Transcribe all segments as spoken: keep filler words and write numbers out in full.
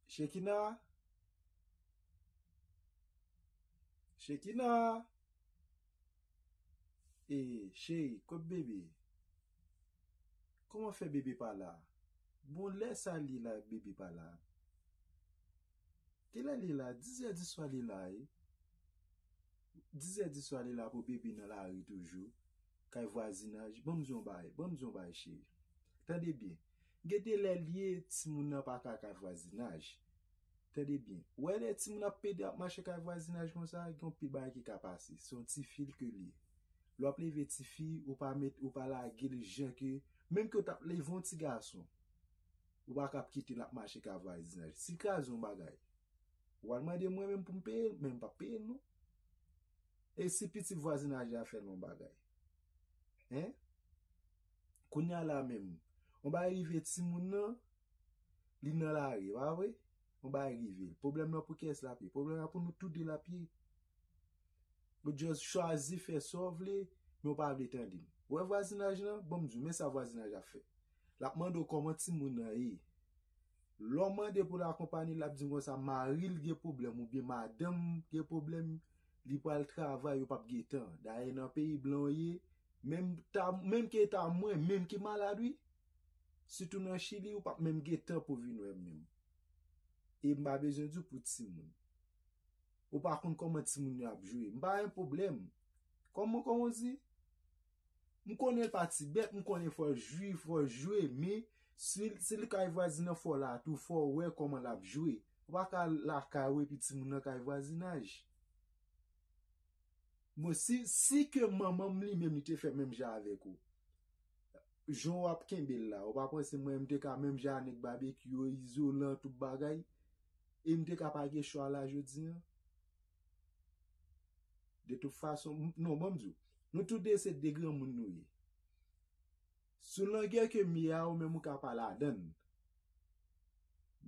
Shekina? Shekina? E, cheri, kot bebe? Kòman fè bebe pa la? Bon, lè sa li la, bebe pa la. Kilè li la? Dizè di swa li la, e. Dizè di swa li la pou bebe nan lari toujou. Kay vwazinaj. Ban m di yon bagay, ban m di yon bagay, cheri. Tande byen. Gen de lè li ye, timoun nan pa ka kay vwazinaj. Tande byen. Ou wè lè timoun ap pede ap mache kay vwazinaj konsa, gen yon pil bagay ki ka pase. Se yon tifi l ke li ye. Lè w ap leve tifi, ou pa met, ou pa lage l jan ke, menm ke w t ap leve yon ti gason, ou pa ka ap kite l ap mache kay vwazinaj. Si l kraze yon bagay, w al mande mwen menm pou m peye l, men m p ap peye l non. E si pitit vwazinaj la fè l yon bagay? Hein? Kounye a la menm, yon bagay rive timoun nan, li nan lari, pa vre? Yon bagay rive l. Pwoblèm nan pou kiyès l ap ye? Pwoblèm nan pou nou toude l ap ye. Ou just chwazi fè sa w vle, men w pa vle tande m. Ou wè vwazinaj lan? Ban m di w, men sa vwazinaj ap fè. L ap mande w kòman timoun nan ye. Lè w mande pou l akonpanye l, l ap di w konsa, mari l gen pwoblèm oubyen madanm gen pwoblèm, li pral travay, yo p ap gen tan. Dayè, nan peyi blan w ye, menm ta, menm ke ta mwen, menm ki malad, wi. Sitou nan Chili, ou p ap menm gen tan pou vin wè m menm. E m pa bezwen di w pou timoun. Ou pa konn kòman timoun yo ap jwe. M pa gen pwoblèm. Kòman, kòman w di? M konnen l pa ti bèt, m konnen fò l jwi, fò l jwe, men si, si l kay vwazin nan fò la tou, fò w wè kòman l ap jwe. Ou pa ka lakay ou epi timoun nan kay vwazinaj. Bon, si, si ke manman m li menm li te fè menm jan avèk ou, jan w ap kenbe l la, ou pa panse mwen m te ka menm jan a nèg babekyou yo, izolan, tout bagay, e m te ka pa gen chwa la jodi an? De tout fason, m- non, ban m di w, nou tou de se de granmoun nou ye. Sou langè ke m ye a, ou menm ou ka pa ladan l.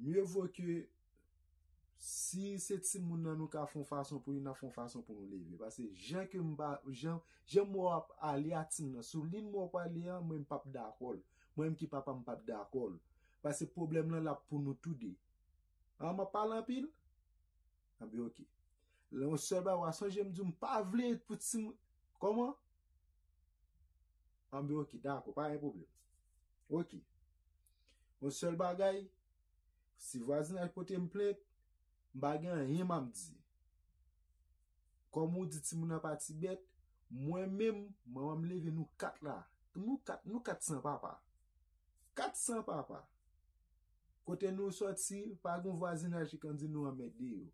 Mye vo ke si se timoun nan nou ka fè yon fason pou li, n ap fè yon fason pou nou leve. Paske jan ke m pa, jan, jan m wè w ap ale a timoun nan, sou liy m wè w prale an, mwen m p ap dakò l. Mwen menm ki papa m p ap dakò l. Paske pwoblèm lan l ap pou nou tou de. An, m ap pale anpil? Anben, oke. Lè yon sèl bagay, w a sonje m di w m pa vle pou timoun. Kòman? Anben, oke, dakò, pa gen pwoblèm. Oke. Yon sèl bagay, si vwazinaj pote m plent, m pa gen anyen m ap di. Kòm ou di timoun nan pa ti bèt, mwen menm, manman m leve nou kat la. Nou kat, nou kat san papa. Kat san papa. Kote nou sòti, pa gen vwazinaj ki konn di nou anmède yo.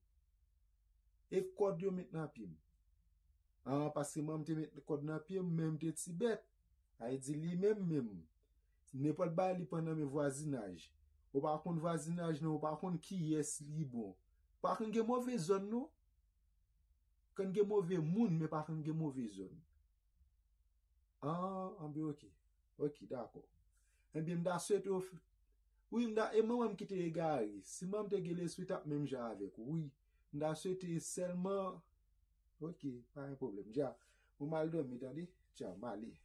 E kòd yo met nan pye m. An, paske manman m te met kòd nan pye m, men m te ti bèt. Sa vle di li menm menm. Nenpòt bagay li pran nan men vwazinaj. Ou pa konn vwazinaj non, ou pa konn kiyès li bon. Pa konn gen move zòn non. Konn gen move moun, men pa konn gen move zòn. An, anben, oke. Oke, dakò. Ebyen, m ta swete w f- wi, m ta, e manman m ki te egare. Si manman m te gen lespri, t ap menm jan avèk ou, wi. M ta swete sèlman, oke, pa gen pwoblèm. Dja, bon, m al dòmi, tande? Dja, m ale.